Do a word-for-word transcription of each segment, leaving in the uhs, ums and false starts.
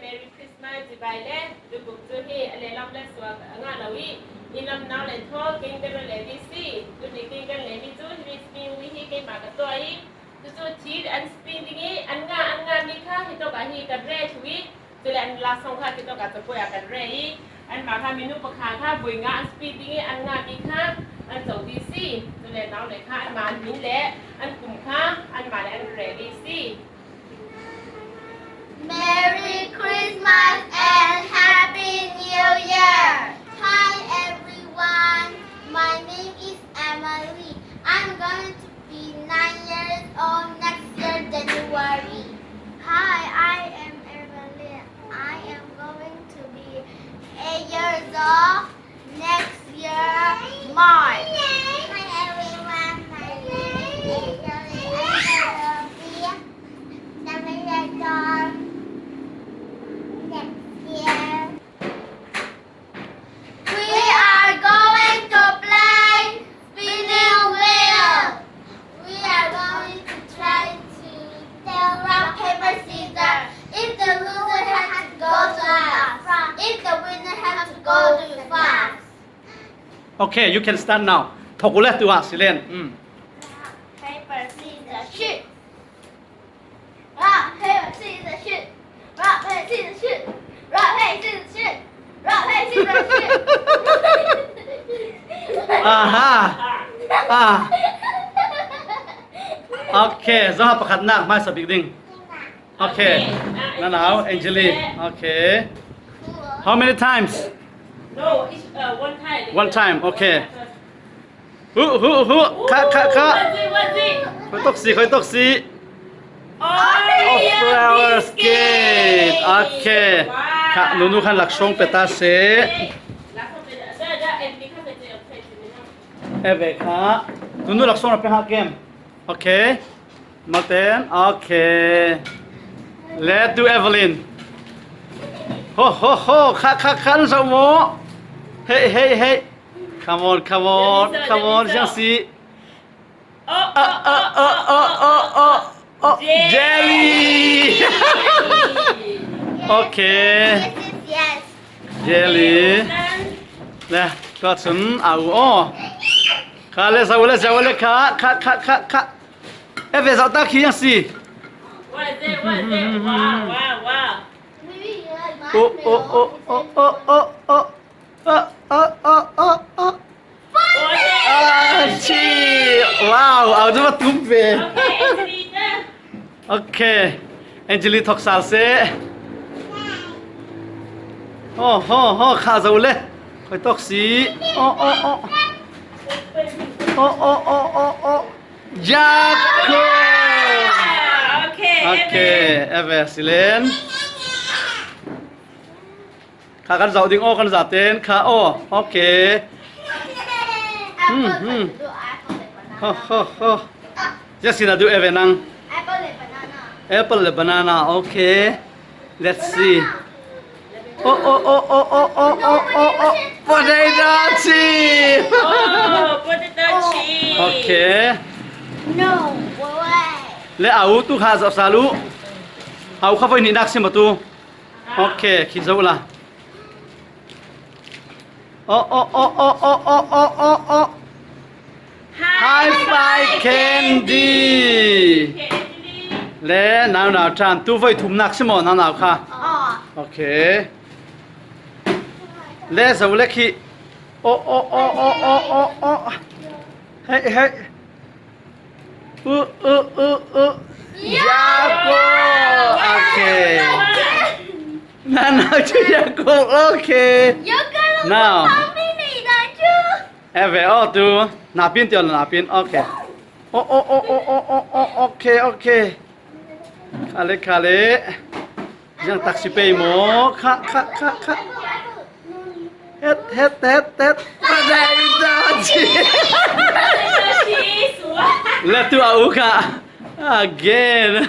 Merry Christmas, cibai le, lubuk cu hi, a le lam le suak, a ngah lo i, i lam nau le thaw, keng kan le di si, tuni keng kan le di cu, hi mi hi keimah ka tuah i, cucu thir an spin ding i, an ngah, an ngah mi kha, hi tawk ah hi kan reh thu i, cule an laksawng kha, hi tawk ah cakuai ah kan reh i, anmah kha minu pakhat kha, voi ngah an spin ding i, an ngah mi kha, an co di si, cule nau le kha, anmah an min le, an kum kha, anmah le an reh di si. Merry Christmas and Happy New Year! Hi everyone, my name is Emily. I'm going to be nine years old next year, January. Hi, I am Emily. I am going to be eight years old next year, March. Hi everyone, my name is Angel. I'm gonna be seven years old next year. We are going to play spinning wheel. We are going to try to tell rock, paper, scissors. If the loser has to go to the front, if the winner has to go to the front. Okay, you can start now. Thok u le tu ah, Silen. Mm. Paper, scissors, shoot. Rock, paper, scissors, shoot. Rock, paper, scissors, shoot. Rock, paper, scissors, shoot. Rock, paper, scissors, shoot. Aha. Ah. Okay, zaha pakhat nak mai sabik ding. Okay. Nanau, Angeli. Okay. How many times? No, it's uh, one time. One time, okay. Hu, hu, hu. Kha, kha, kha. What's it? What's it? Khoi tok si, khoi tok si. Oh, Flowers kid. Okay. Kha, nunu khan laksawng pe ta se. Eve kha. Nunu laksawng pe ha kem. Okay. Maten, okay. Let's do Evelyn. Ho, ho, ho, kha, kha, kha, zo mo. Hey, hey, hey. Come on, come on, come on, Jiangxi. Oh, oh, oh, oh, oh, oh, oh, oh. Jelly. Okay. Yes, yes. Jelly. Le, tua chun au aw. Kha le, zo le, zo le, kha, kha, kha, kha, kha. E ve zau ta khi yang si. What is it? What is it? Wow, wow, wow. Maybe you like my Oh, oh, oh, oh, oh, oh, oh. Oh, oh, oh, oh, oh. What is it? Ah, chi. Wow, au tu tum ve. Okay, Angelina. Okay. Angeli thok sal se. Oh, ho, ho, kha zo le. Khoi tok si. Oh, oh, oh. Oh, oh, oh, oh, oh. Jacob. Ah, okay. Okay, eve silen. Kha kan zau ding aw, kan za ten kha aw. Okay. Hmm, hmm. Ho, ho, ho. Just sina du eve nang. Apple and banana. Apple le banana. Okay. Let's see. Oh, oh, oh, oh, oh, oh, oh, oh, oh. Potato chip. Oh, potato chip. Okay. No way. Le au tu kha zau salu. Au kha voi ni nak sim tu. Okay, khi zo la. Oh, oh, oh. Hi-Fi candy. Le nau nau chan tu voi thum nak sim nau nau kha. Oh. Okay. Le zo le khi. Oh, oh, oh, oh, oh, oh, oh. Hey, hey. Uh, uh, uh, uh. Jacob. Okay. Nana chu Jacob. Okay. You're gonna Now. Mommy need that too. Eve aw tu. Na pin tio na pin. Okay. Oh, oh, oh, oh, oh, oh, oh. Okay, okay. Kha le, kha le. Yang taxi pei mo. Kha, kha, kha, kha. Het, het, het, het. Potato chip. Cheese. Wow. Le tu au kha. Again. I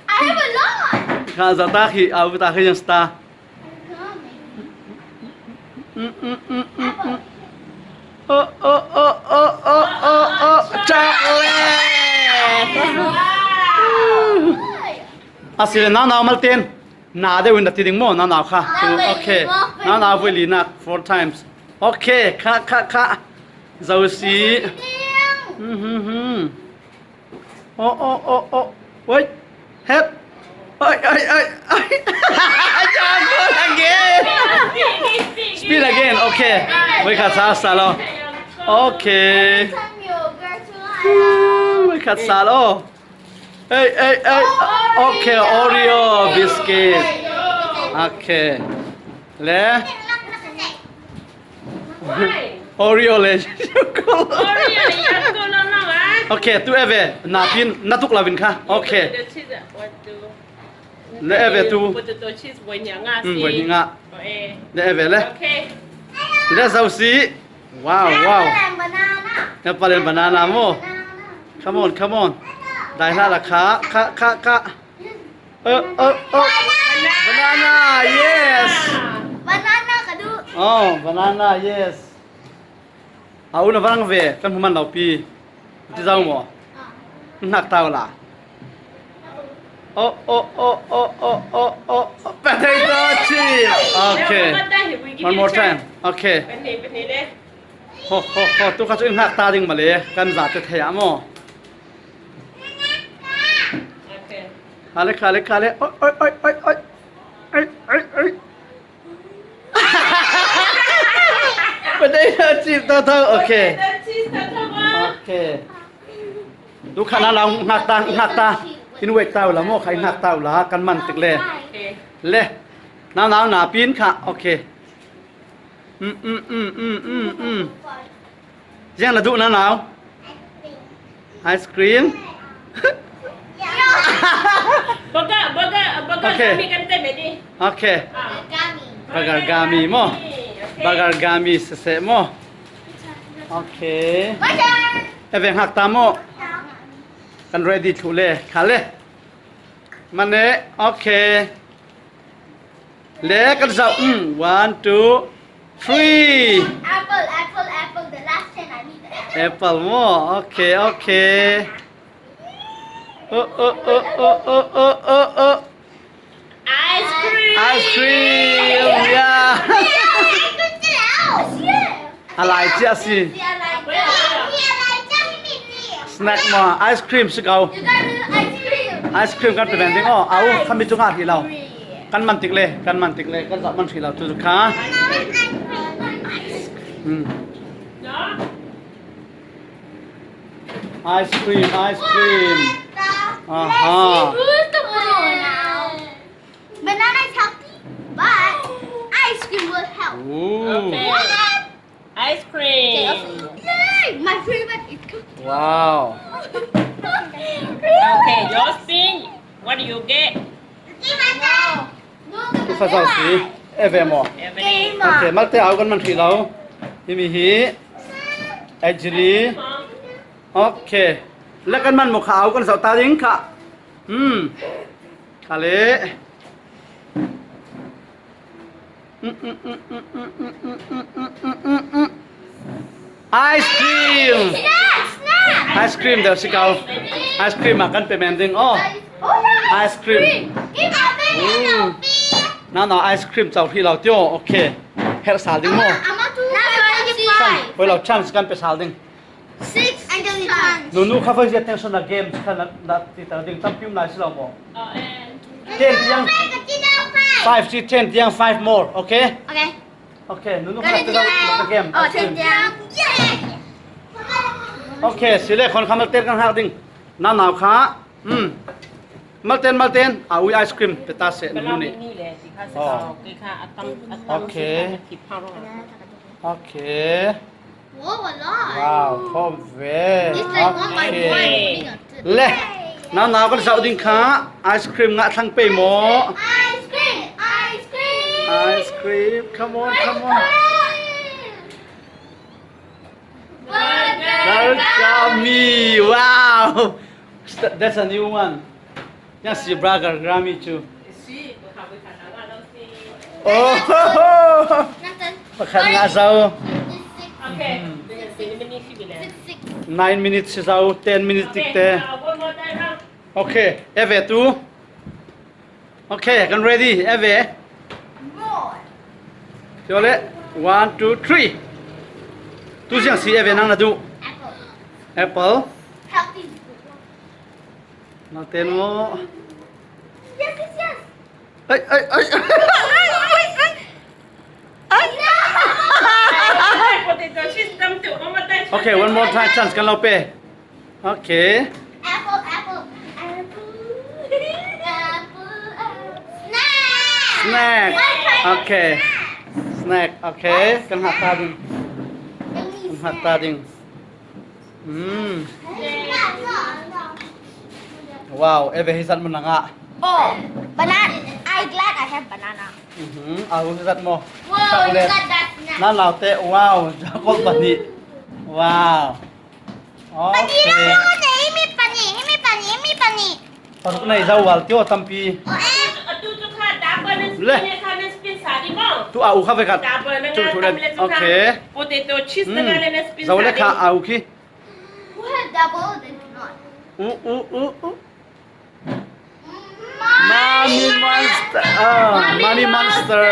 have a lot. Kha za ta khi, au ta khi yang sta. I'm coming. Mm, mm, mm, mm, mm. Oh, oh, oh, oh, oh, oh, oh. Chocolate. Wow. A si le nau nau mal ten. Na deuh in na ti ding maw, naunau kha. Ah, tu, okay. Naunau voi li nak four times. Okay, kha, kha, kha. Zosi. Hmm, hmm, hmm. Oh, oh, oh, oh. Wait. Head. Oi, oi, oi, oi. Again. Spin again. Okay. Voi khat sa sa lo. Okay. Voi khat sa lo. Hey, hey, hey. Okay, Oreo biscuit. Okay. Le. Oreo le. Oreo, ya ko lo lo, ah. Okay, tu eve. Na pin, na tuk lavin kha. Okay. Le eve tu. Potato chips, voi nia nga. Hmm, voi nia nga. Le eve le. Okay. Le Zosi. Wow, wow. Apple and banana. Apple and banana maw. Banana. Come on, come on. Dai hlah la kha, kha, kha, kha. Oh, oh, oh. Banana. Banana, yes. Banana ka duh. Oh, banana, yes. A u na vang ve, kan hmu man lo pi. Ti zau maw. Hnak tau la. Oh, oh, oh. Potato chip. Okay. One more time. Okay. Ho, ho, ho. Tu kha chu i hngak ta ding mah le, kan za te thei ah maw. Khale, khale, khale. Oi, oi, oi, oi, oi. Oi, oi, oi. Potato chip tho tho. Okay. Okay. Tu kha naunau hngak ta, hngak ta. In wek ta uh la maw, kha in hngak ta uh la, kan man tik le. Le. Naunau na pin kha. Okay. Mm, mm, mm, mm, mm, mm. Ziang na duh naunau? Ice cream? Burger, burger, burger. Okay. Gami kan te medi. Okay. Ah. Burger gami maw. Okay. Burger gami sese maw. Okay. Eve hngak ta maw. Kan ready thu le, kha le. Mane, okay. Le kan zau. Mm, one, two, three. Apple, apple, apple. The last ten, I need the apple. Apple maw. Okay, okay. Oh, oh, oh, oh, oh, oh, oh, oh. Ice cream. Ice cream, yeah. A lai ciah si. Snack maw, ice cream si ko. Ice cream kan pe men ding aw, au, kha mi cungah hi lo. Kan man tik le, kan man tik le, kan zah man hrih lo tu kha. Hmm. Ice cream, ice cream. Aha. Banana is healthy, but ice cream will help. Ooh. Okay. What? Ice cream. Yay! My favorite is cookie. Wow. Okay, Josephine, what do you get? Wow. Tu kha zau si. Eve maw. Eve. Okay, malte au kan man hrih lo. Hi mi hi. Actually. Okay. Le kan man maw kha, au kan zau ta ding kha. Hmm. Kha le. Ice cream. Snack, snack. Ice cream deuh si ko. Ice cream ah kan pe men ding aw. Oh, yeah. Ice cream. Give me a minute, Sophie. Naunau ice cream cau hrih lo tio. Okay. Herh sal ding maw. Ama, ama tu. Voi lo, chance kan pe sal ding. Six and then chance. Nunu kha voi zia tension na game kha na, na ti ta ding, tampi um lai si lo maw. Ten tiang. Five si, ten tiang, five more, okay? Okay. Okay, nunu kha na ti ta game. Oh, ten tiang. Okay, si le khon kha mal ten kan hak ding. Naunau kha. Hmm. Mal ten, mal ten. A ui ice cream pe ta se nunu ni. Oh. Okay. Okay. Wow, a lot. Wow, khawm ve. It's like one by one. Okay. Le, naunau kan zauh ding kha, ice cream ngah thlang pei maw? Ice cream, ice cream. Ice cream, come on, come on. Burger. Burger gummy, wow. That's a new one. Yang si burger gummy chu. Oh, pakhat ngah zo. Nine minutes si zo, ten minutes dikte. Okay, eve tu. Okay, kan ready. Eve. More. Tio le. One, two, three. Tu ziang si Eve nang na duh. Apple. Apple. Healthy. Nang ten mo. Yes, yes, yes. Ai, ai, ai. Okay, one more time, chance kan lo pe. Okay. Apple, apple, apple, apple, apple. Snack. Snack. Okay. Snack. Snack. Okay. Kan hat ta ding. Kan hat ta ding. Mm. Wow, Eve hi zat mo nang ah. Oh, banana. I glad I have banana. Mhm. Au hi zat mo. Wow, you got that snack. Nang nau te, wow, Jacob pani. Wow. Pani na. Okay. Pani, mi pani, mi pani, mi pani. Paruk nei zau wal tio tampi. Oh, eh. Atu tu kha double na spin. Le. Kha na spin sa di mo. Tu au kha ve khat. Double na. Tu, nga tu le tam le tu kha. Okay. Potato chips na. Mm. Nga le na spin sa di. Zau le kha au khi. Who had double the not? U, u, u, u. Mummy Monster. Ah, Mummy Monster.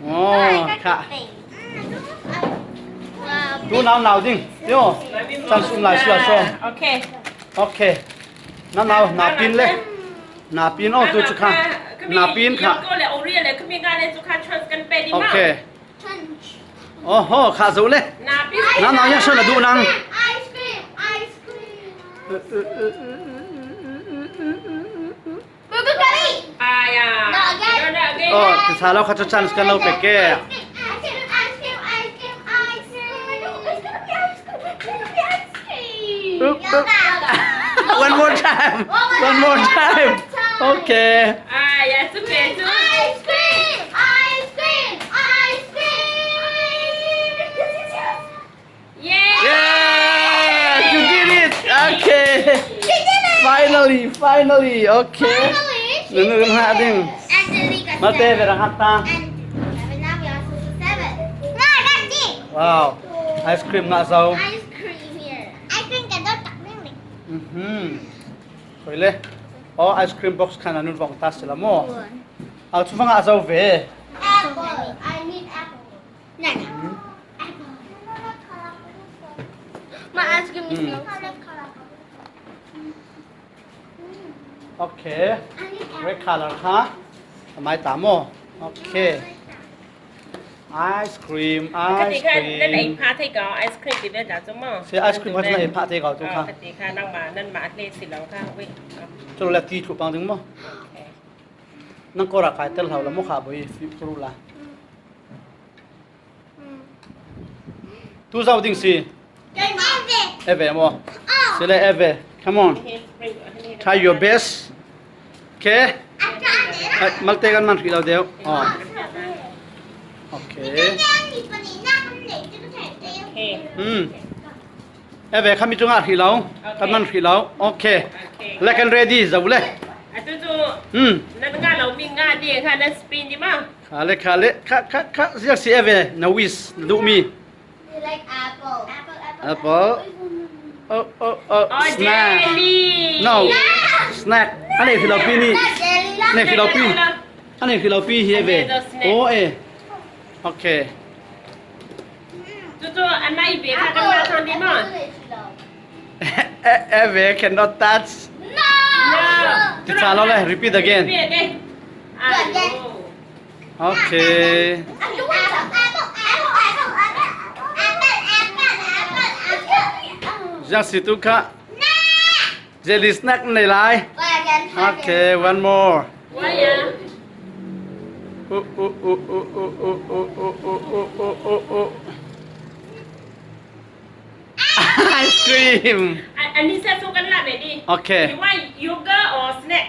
Oh, kha. Tu nau nau ding. Yo. Chance um lai sua som. Okay. Okay. Nau nau, nau pin le. Nau pin, oh, tu chu kha. Nau pin kha. Yoko le Oreo le, kumi nga le chu kha chance kan pe di ma. Okay. Oho, kha zo le. Nau pin. Nau nau ya so na duh nang. Ice cream, ice cream. Blueberry. Ah, ya. Not again. Not again. Oh, tu sa lo kha chu chance kan lo pe ke. Ice cream, ice cream, ice cream, ice cream. Ice cream, ice cream, ice cream. Up, up. One more time. One more time. Okay. Ah, yes, okay. Ice cream, ice cream, ice cream. Yes, yes, yes. Yay! Yes, you did it. Okay. She did it. Finally, finally. Okay. Finally, she did it. Nunu nunu ha ding. Angelica. Mate, seven. Vera hata. And now we are supposed to seven. No, that's it. Wow. Ice cream nga zo. Ice cream here. Ice cream ka dot tak ning ning. Mhm. Koi le. Oh, ice cream box kha na nun vong ta sila mo. Au chu vang a zo ve. Apple. I need apple. No, no. Apple. My ice cream is not colorful. Okay. Red color kha. Mai ta mo. Okay. Ice cream, ice cream. Ka ti kha, nan ei pha thei ka, ice cream ti ve ta chu mo. Se ice cream kha nan ei pha thei ka chu kha. Ka ti kha, nang ma, nan ma le si lo kha. Wait. Chu le ti chu pang ding mo. Okay. Nang ko ra kai tel hau la mo kha boi, fi kru la. Tu zau ding si. Eve mo. Sile Eve. Come on. Try your best. Okay. Ai, malte kan man hrih lo deuh. Oh. Okay. Hmm. Eve kha mi chunga hrih lo. Kan man hrih lo. Okay. Le kan ready zo le. Atu chu. Hmm. Nan nga lo mi nga di kha nan spin di ma. Kha le, kha le, kha, kha, kha, ziak si Eve, na wish, na duh mi. You like apple? Apple, apple, apple. Oh, oh, oh, snack. Jelly. No. Snack. Ane philo pi ni. Not jelly lah. Ane philo pi. Ane philo pi hi Eve. Ane to snack. Oh, eh. Okay. Tu tu, anai be kha kan ma thon di ma. Apple. E, Eve cannot touch. No! No. Ti cha lo le, repeat again. Repeat again. Ah, no. Okay. Apple, apple, apple, apple, apple, apple, apple, apple, apple. Ziak si tu kha. Jelly snack nei lai. Okay, one more. Why, ah? Uh, uh, uh. Ice cream. An, an ni sa so kan la be ni. Okay. You want yogurt or snack?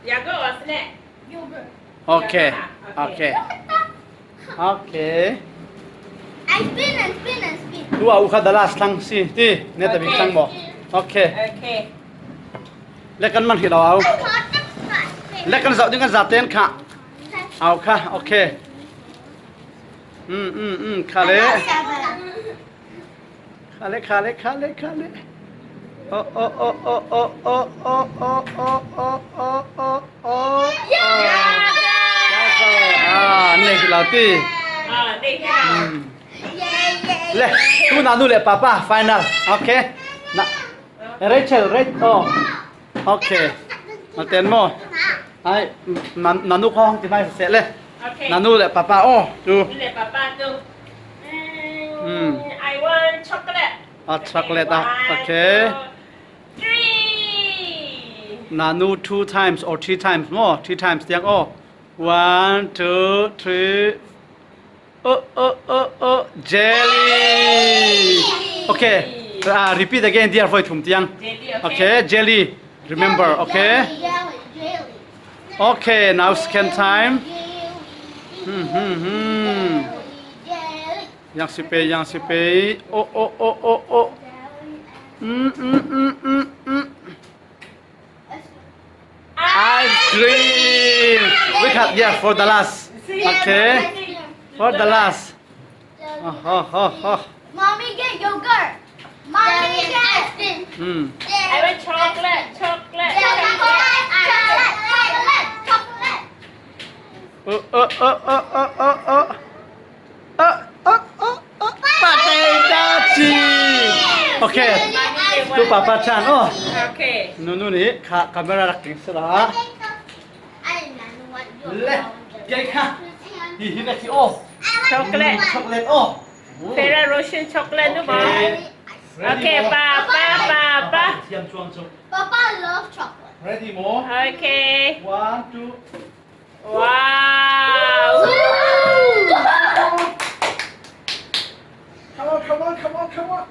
Yogurt or snack? Yogurt. Okay. Yogurt, ah, okay. Okay. Okay. I spin and spin and spin. Tu a u kha the last thlang si ti ne ta bi thlang mo. Okay. Okay. Le kan man hi lo au. Le kan zau ding kan za ten kha. Au kha. Okay. Mm, mm, mm, kha le. Seven. Kha le, kha le, kha le, kha le. Oh, oh, oh, oh, oh, oh, oh, oh, oh, oh, oh, oh, oh. Yeah. Ah, nek lo ti. Ah, nek lo. Hmm. Le, tu nanu le papa final. Okay. Na, Rachel, Rachel. Oh. Okay. Maten mo. Ai, na, nanu khong ti mai se le. Okay. Nanu le papa, oh, tu. Nanu le papa tu. Hmm. Hmm. I want chocolate. Ah, chocolate ah. One, okay. Two, three. Nanu two times or three times mo. Three times tiang, oh. One, two, three. Oh, oh, oh, oh, jelly. Okay. Ah, repeat again, dear, voi thum tiang. Jelly, okay? Okay, jelly. Remember, okay? Jelly, jelly, jelly. Okay, now second time. Hmm, hmm, hmm. Jelly, jelly. Yang si pei, yang si pei. Oh, oh, oh, oh, oh. Mm, mm, mm, mm, mm. Ice cream. We have, yeah, for the last. Okay. For the last. Oh, oh, oh, oh. Mommy get yogurt. Mommy get ice cream. Hmm. I want chocolate, chocolate, chocolate, chocolate, chocolate. Oh, oh, oh, oh, oh, oh, oh. Oh, oh, oh, oh. Potato chip. Okay. Tu papa chan, oh. Okay. Nunu ni kha camera rak ting sila. Le, kei kha. Hi hi na ki, oh. Chocolate. Chocolate, oh. Ferrero Rocher chocolate nu ba. Okay. Ready mo? Okay, papa, papa. Papa love chocolate. Ready mo? Okay. One, two. Wow. Come on, come on, come on, come on.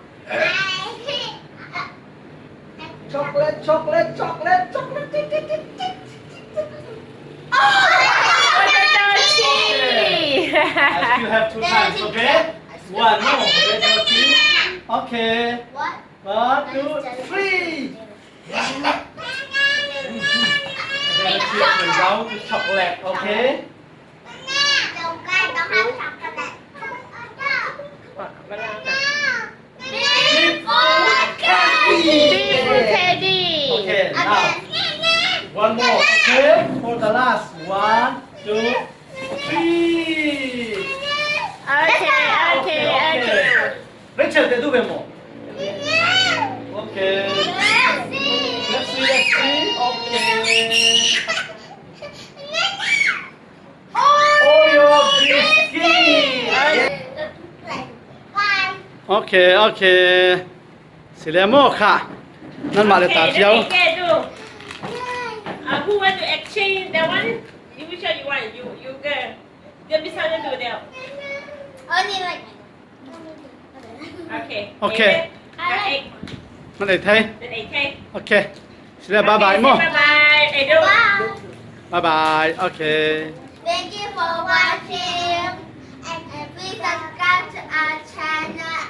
Chocolate, chocolate, chocolate, chocolate. Tick, tick, tick, tick, tick, tick. Oh! Potato chip. I still have two times, okay? One more potato chip. Okay. What? One, two, three. Potato chip and down to chocolate, okay? Beef teddy. Okay, now one more, okay? For the last, one, two, three. Okay, okay, okay. Rachel, te du ve mo. Okay. Let's see, let's see. Okay. Oreo biscuit. Okay, okay. Sile mo kha. Nan ma le ta fiau. Okay, okay, do. Uh, who want to exchange that one? You, which one you want? You, you go. Then this one do there. Only one. Okay. Okay. Kat ei. Kat ei thei. Kat ei thei. Okay. Sila bye bye mo. Bye bye. Edo. Bye bye. Okay. Thank you for watching. And, and please subscribe to our channel